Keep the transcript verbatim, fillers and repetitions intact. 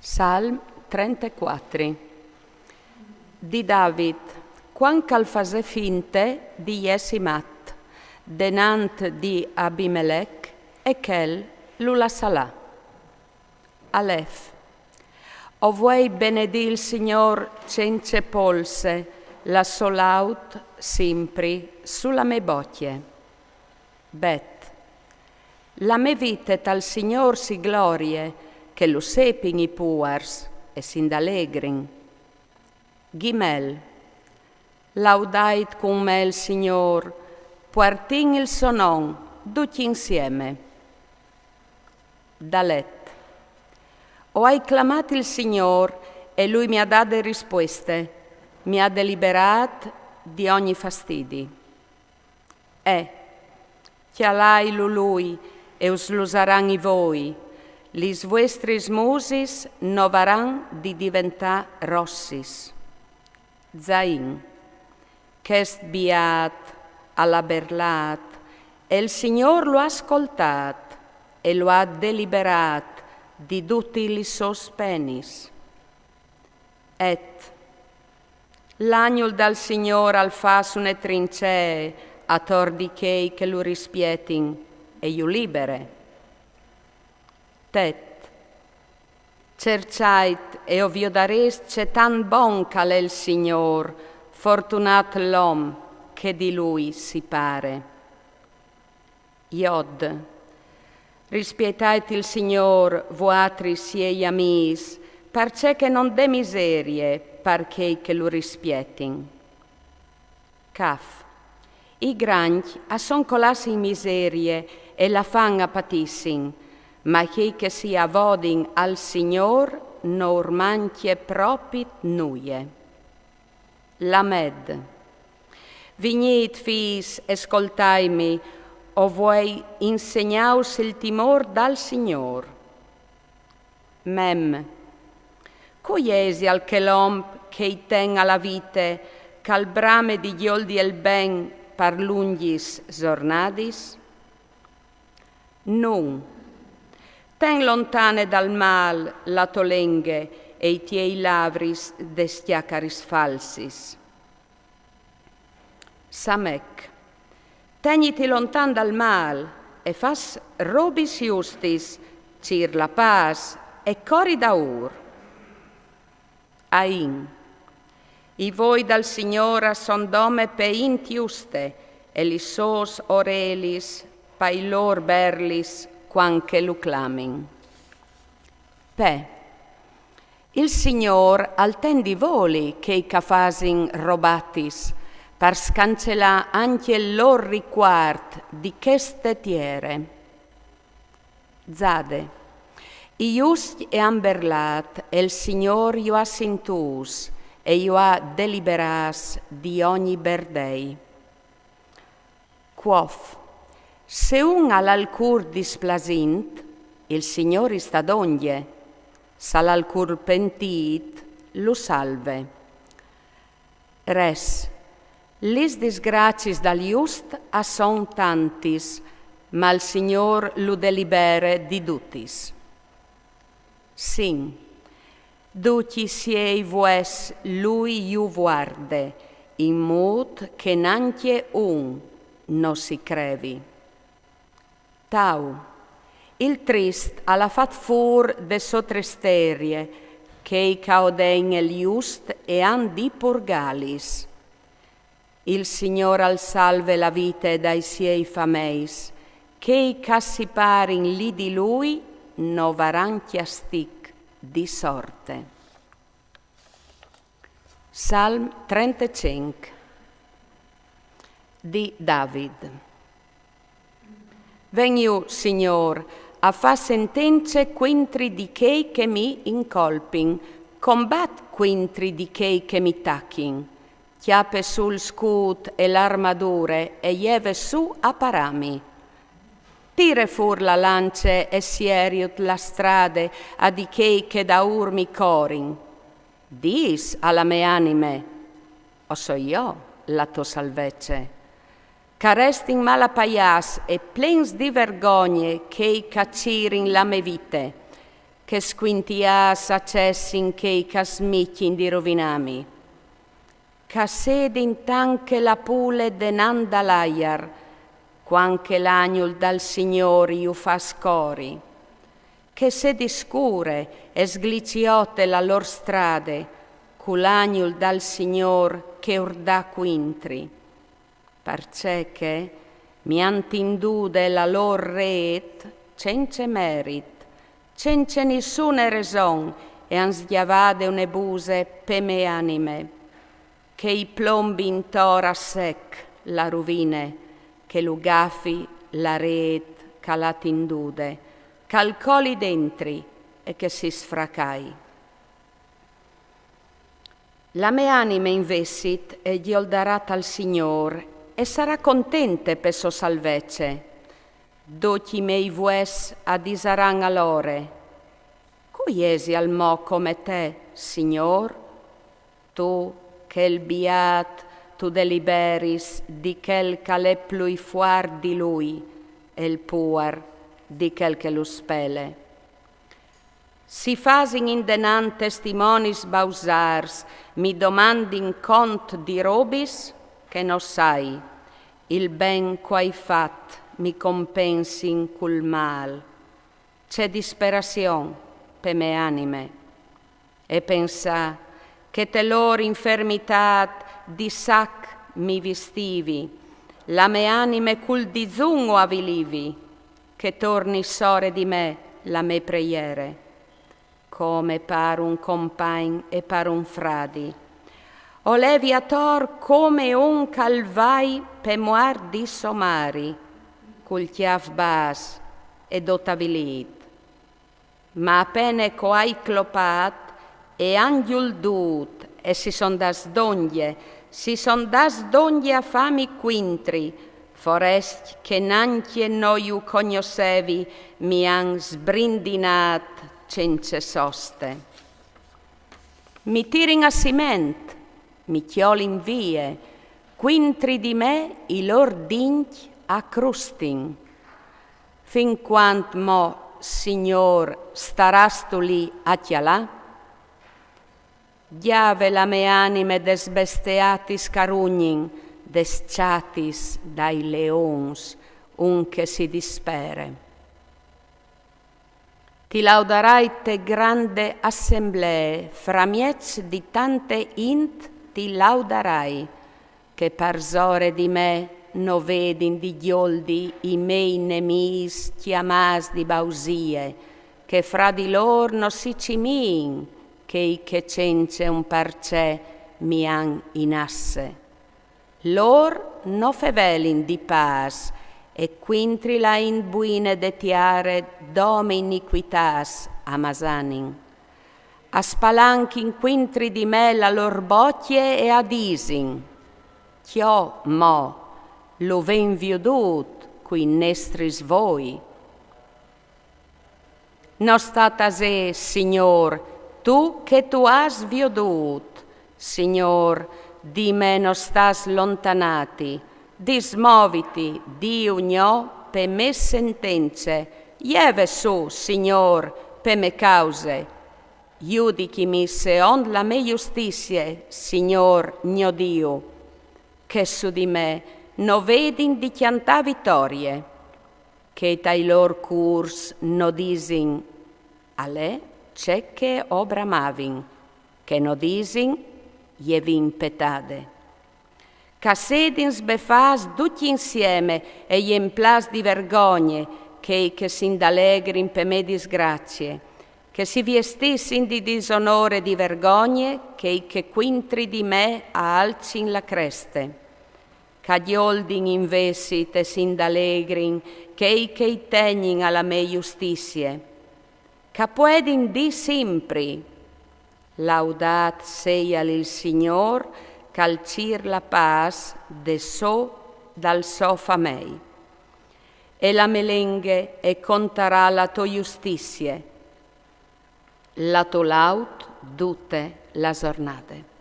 Salm trentaquattri. Di David, quand ch'al fasè finte di jessi mat, denant di Abimelech, e chel lu lassà là. Alef. O vuei benedì il Signôr cence polse, la sô laud simpri su la me bocje. Bet. La me vite tal Signôr si glorie, che lu sepin i puars e s'indalegrin. Gimel. Laudait cun me il Signôr, puartìn il so non, ducj insieme. Dalet. O ai clamat il Signôr e lui mi à dade rispueste, mi à deliberât di ogni fastidi. E. Cjalailu lui e us lusaran i voi, lis vuestris musis no varan di diventâ rossis. Zain. Chest biât al à berlât, e il Signôr lu à scoltât, e lu à deliberât di dutis lis sôs penis. Et. L'agnul dal Signôr al fâs une trincee ator di chei che lu rispietin e ju libere. Tet. Cerçait e o viodarês cetant bon ch'al è il Signôr, fortunât l'om che di lui si pare. Jod. Rispietait il Signôr, vuatris siei amîs, parcè che no 'nd è miserie par chei che lu rispietin. Caf. I grancj a son colâts in miserie e la fam a patissin, ma chei che si avodin al Signôr no ur mancje propit nuie. Lamed. Vignît, fîs, e scoltaimi, o vuei insegnâus il timôr dal Signôr. Mem. Cui esial chel om che i ten a la vite, ch'al brame di gjoldi il ben par lungjis zornadis? Nun. Ten lontane dal mâl la tô lenghe e i tiei lavris des cjacaris falsis. Samec. Tegniti lontan dal mâl e fâs robis justis, cîr la pâs e cori daûr. Ain. I voi dal Signôr a son dome pe int juste, e lis sôs orelis pai lôr berlis cuant che lu clamin. Pe. Il Signôr al ten di voli chei ch'a fasin robatis, par scancelâ ancje il lôr ricuart di cheste tiere. Zade. I juscj e àn berlât, e il Signôr ju à sintûts, e ju à deliberâts di ogni berdei. Cuof. Se un al à il cûr displasint, il Signôr i sta dongje. S'al à il cûr pentît, lu salve. Res. Lis disgraciis dal just a son tantis, ma il Signôr lu delibere di dutis. Sin. Ducj i siei vues lui ju vuarde, in mût che nancje un no si crevi. Tau. Il trist al à fat fûr de sô tristerie, chei ch'a odein il just e àn di purgâlis. Il Signôr al salve la vite dai siei fameis, chei ch'a si parin li di lui no varan cjastic di sorte. Salm trentacinc. Di David. Ven jù, Signôr, a fâ sentence cuintri di chei che mi incolpin, combat cuintri di chei che mi tachin. Cjape sù il scût e l'armadure e jeve sù a parâmi. Tire fûr la lance e sieriut la strade a di chei che daûr mi corin. Dîs a la mê anime: o soi jo la tô salvece. Ch'a restin mal apaiâts e plens di vergogne chei ch'a cirin la mê vite. Che squintiâs a cessin chei ch'a smichin di rovinâmi, ch'a sedin tant che la pule denant dal aiar, cuant che l'agnul dal Signôr ju fâs cori, che sedi scure e sgliciote la lôr strade, cul agnul dal Signôr che ur da cuintri. Parcè che mi àn tindude la lôr rêt cence merit, cence nissune reson, e àn sgjavade une buse pe mê anime, che i plombi intor a sec la ruvine, che lu gafi la rêt ch'a l'à tindude, ch'al coli dentri e che si sfracai. La mê anime invezit e gjoldarà tal Signôr e sarà contente pe sô salvece. Ducj i mei vues a disaran alore: Cui esial mo come te, Signôr? Tu che il biât tu deliberis di chel ch'al è plui fuart di lui, e il puar di chel che lu spele. Si fasin indenant testimonis bausârs, mi domandin cont di robis che no sai, il ben ch'u ai fat mi compensin cul mâl. Ce disperazion pe mê anime! E pensâ che te lôr infermitât di sac mi vistivi, la mê anime cul dizun u avilivi, che torni sore di me la mê preiere, come par un compagn e par un fradi. O levi ator come un ch'al vai pe muart di sô mari, cul cjâf bas e dut avilît. Ma a pene ch'o ai clopât, e àn gjuldude e si son dâts dongje, si son dâts dongje a fâmi cuintri, forescj che nancje no ju cognossevi mi àn sbrindinât cence soste. Mi tirin a siment, mi cjolin vie, cuintri di me i lôr dincj a crustin. Fin cuant mo, Signôr, starâstu li a cjalâ? Gjave la mê anime des besteatis ch'a rugnin, des cjatis dai leons, un che si dispere. Ti laudarai te grande assemblee, framieç di tante int ti laudarai, che parsore di me no vedin di gjoldi i mei nemîs cjamâts di bausie, che fra di lôr no si cimiin chei che cence un parcè mi àn in asse. Lôr no fevelin di pâs, e cuintri la int buine de tiare dome iniquitâts a masanin. A spalanchin cuintri di me la lôr bocje e a disin: Cjo mo lu vin viodût cui nestris voi. No sta tasê, Signôr, tu che tu âs viodût. Signôr, di me no stâs lontanâti, dismoviti, Diu gno, pe mê sentence, jeve sù, Signôr, pe mê cause. Judichimi seont la mê justizie, Signôr gno Diu, che su di me no vedin di cjantâ vitorie, che tai lôr cûrs no disin: Al è ce che o bramavin, che no disin: Je vin petade. Ch'a sedin sbefâts ducj insieme e jemplâts di vergogne chei che s'indalegrin pe mê disgracie, che si viestissin di disonôr e di vergogne chei che cuintri di me a alcin la creste. Ch'a gjoldin invezit e s'indalegrin chei che i tegnin a la mê justizie, ch'a puedin dî simpri: Laudât seial il Signôr ch'al cîr la pâs de sô dal so famei. E la mê lenghe e contarà la tô justizie, la tô laud dute la zornade.